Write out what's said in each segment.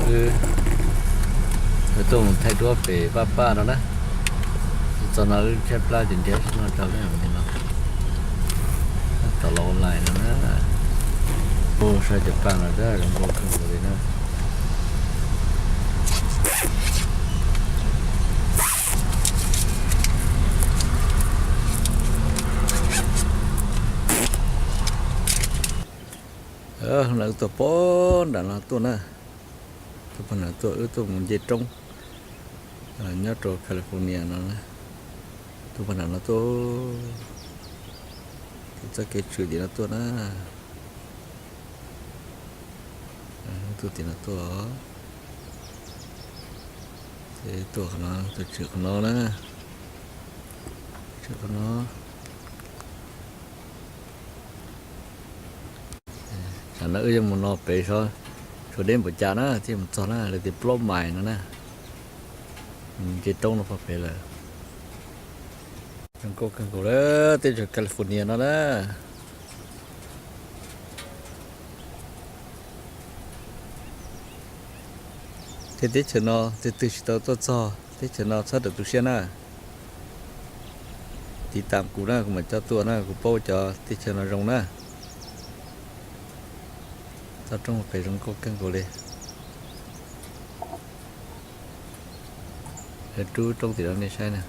Wb tuaj mus thaij duab pem Paj Paj no na. Txog no wb tshaib plab ces nrhiav tsis noj rau li no. Tom los online no na. Ua saib cov paj no zoo nkauj kawg nkaus li na. Lawv tuaj pem nram no tuaj na, tuaj pem nram tuaj, wb tuaj mus nce roob nyob rau California no, tuaj pem nram no tuaj, txoj kev tshwm tim no tuaj na, tuaj tim no tuaj, tuaj qhov no, tuaj tshwm qhov no na, tshwm qhov no. Tsam no wb yuav mus no pem, tshuav deb npaum cas na thiaj mus txog na, lawv tias plaub mais no na. Nce roob no pog pem lawm. Zoo nkauj kawg nkaus li teb chaws California no na. Tej teb chaws no tus twg tsis tau tuaj txog teb chaws no txhob rawm tu siab na. Tiv tam kuv na, kuv mam coj tuaj na, kuv paub cov teb chaws no zoo na. Txoj roob pem zoo nkauj kawg nkaus li. Rub roob tim no nej saib na.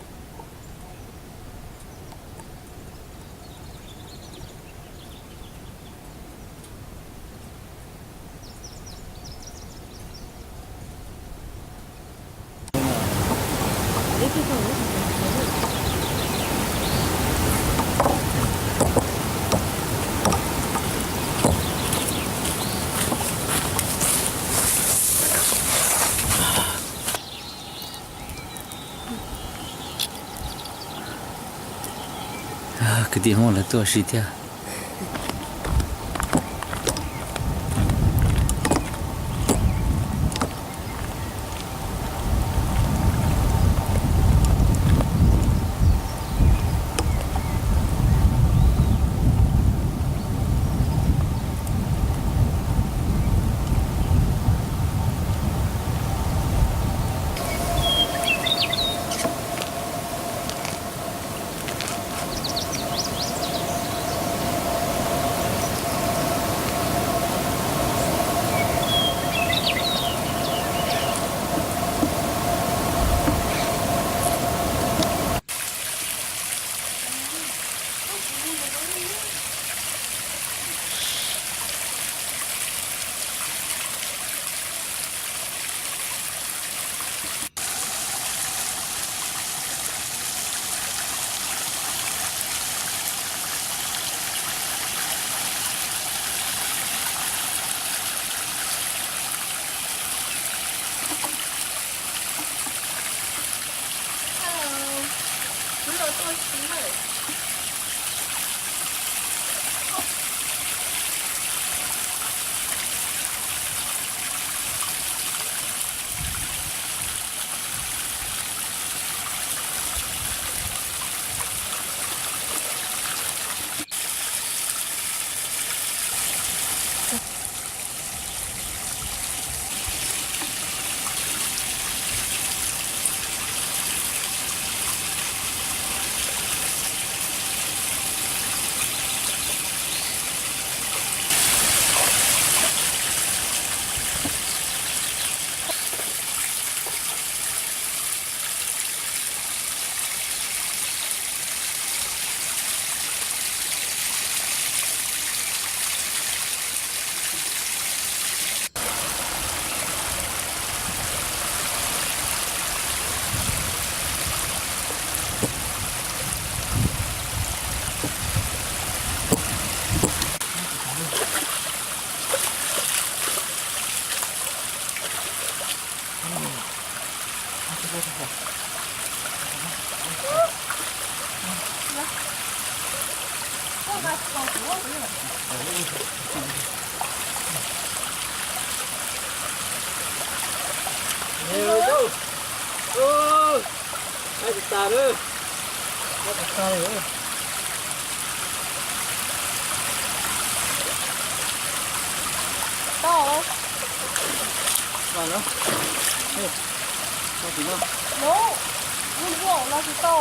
Kwv tij Hmoob lawv tuaj si thiab. Los, los tsis tau.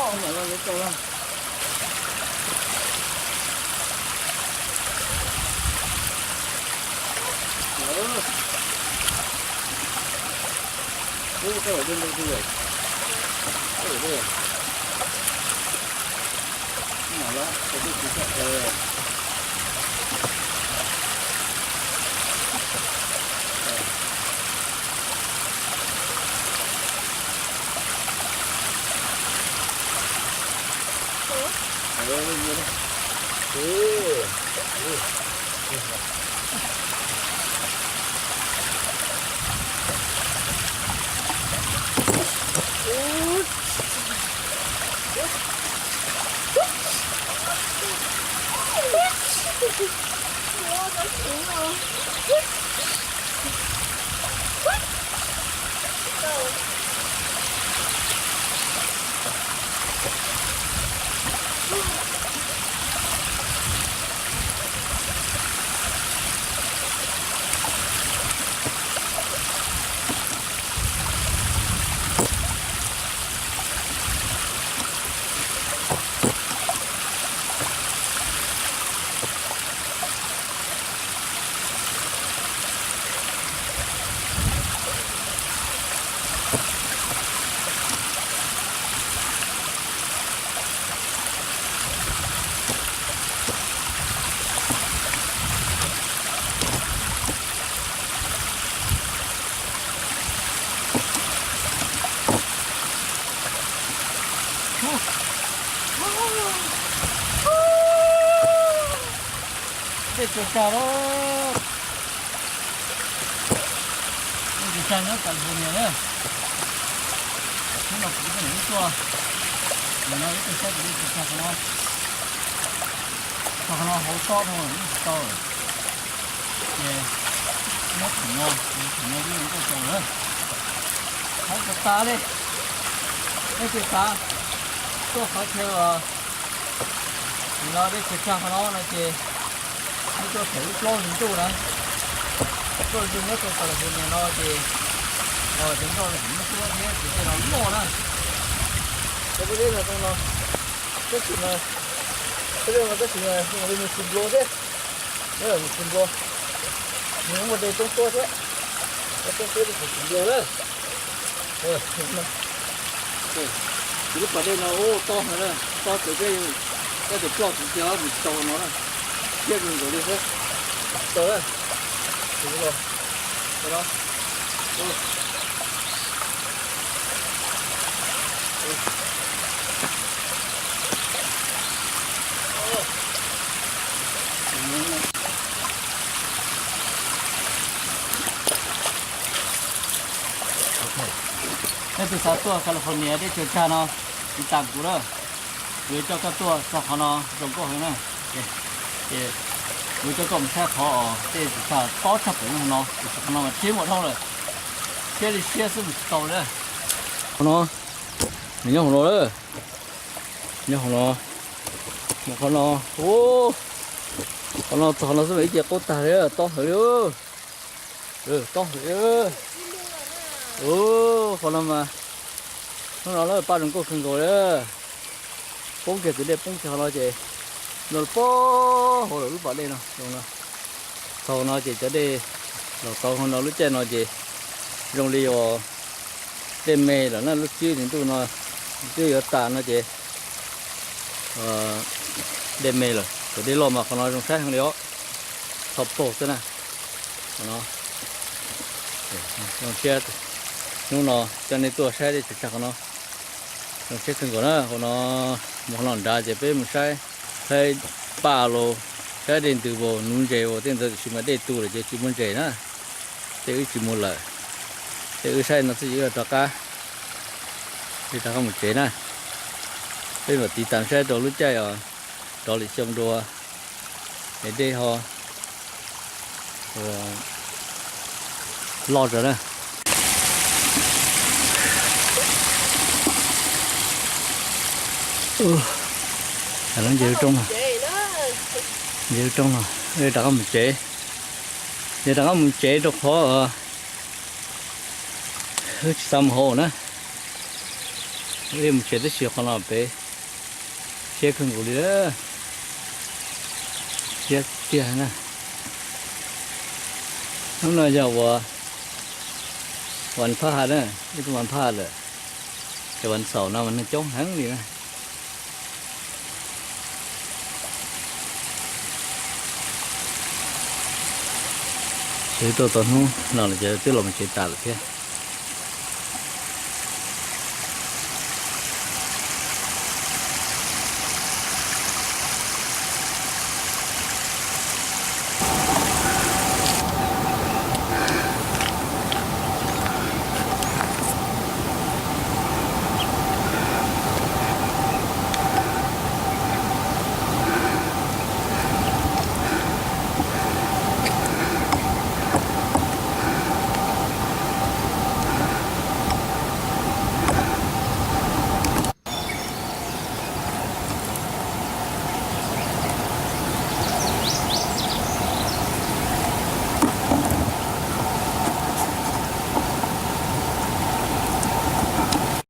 Dej tsaws tsag lawm. Dej tsaws tsag nyob California na. Hnub no kuv tuaj ib tuaj, nim no ib tug saib kuv dej tsaws tsag qhov no. Txog qhov no hauv tob dhau lawm, tsis tau lawm. Ces nyob thaum no, thaum no kuj zoo nkauj tau lawm. Hauv puas tas li, nej puas xav tuaj qhov chaw uas nim no dej tsaws tsag qhov no no ces nej tuaj thaum ib plaub hlis ntuj na. Plaub hlis ntuj nyob rau California no ces cov nroj los kuj muaj cuab thiab ces tej no loj na. Cov peb dej no zoo no, tab sis mas peb dej no tab sis mas zoo li mus tsis nplua thiab. Mus tsis nplua, nws muaj dej coob tuaj thiab, coob tuaj ces tsis nplua na. Ces lub pas dej no ua tob heev na, tob txawv peb, peb tus ploj tus tiag mus tsis tau no na, thiab zoo nkaus li thiab. Tau na, tau na. Nej tus xav tuaj California dej tsaws tsag no, tiv tas kuv na, kuv yuav coj koj tuaj txog qhov no zoo nkauj heev na. Ces kuv yuav coj koj mus saib qhov dej tsaws tsag tob tshaj plaws nyob qhov no, qhov no mas tshiab muaj dhau lawm, siab li siab xwb mus tsis tau li. Qhov no, nws nyob hauv no lawm, nyob hauv no, mus qhov no, qhov no txog qhov no xwb mas ib ce qaub tag li, tob heev li, tob heev li. Qhov no mas hnub no lawm paj zoo nkauj kawg nkaus li. Poob kiag tus dej poob kiag qhov no ces no pob hauv lawm lub pas dej no zoo no. Txog no ces cov dej los tau hauv no lub caij no ces zoo li uas dej me lawm na, lub tsib hlis ntuj no twb yuav tas no ces dej me lawm. Cov dej loj mas qhov no zoo saib heev li os, txho plaug xwb na. Qhov no zoo siab, hnub no coj nej tuaj saib dej tsaws tsag qhov no zoo siab kawg nkaus na. Qhov no mus qhov no nrad ces peb mus saib, saib paj los, saib dej ntws npaum nuv ntses uas tej ntawd, tiam sis mas dej tu lawm ces tsis muaj ntses na. Tej wb tsis mus lawm, tej wb saib no xwb ces wb rov qab, wb rov qab mus tsev na. Peb mam tiv tas saib rau lub caij os, rov lwm xyoo dua es dej ho loj zog na. Nce roob no, nce roob no, rov qab mus tsev, rov qab mus tsev rau qhov Wb tsis xav mus hauv na, wb mus tsev tib si qhov no pem, siab kawg nkaus li, siab tiag na. Hnub no yog vas phaj ha na, ib tug vas phaj lawm, ces vas xaum no mas neeg coob heev li na. Ces tuaj txog hnub no lawm ces twb los mus tsev tas lawm thiab.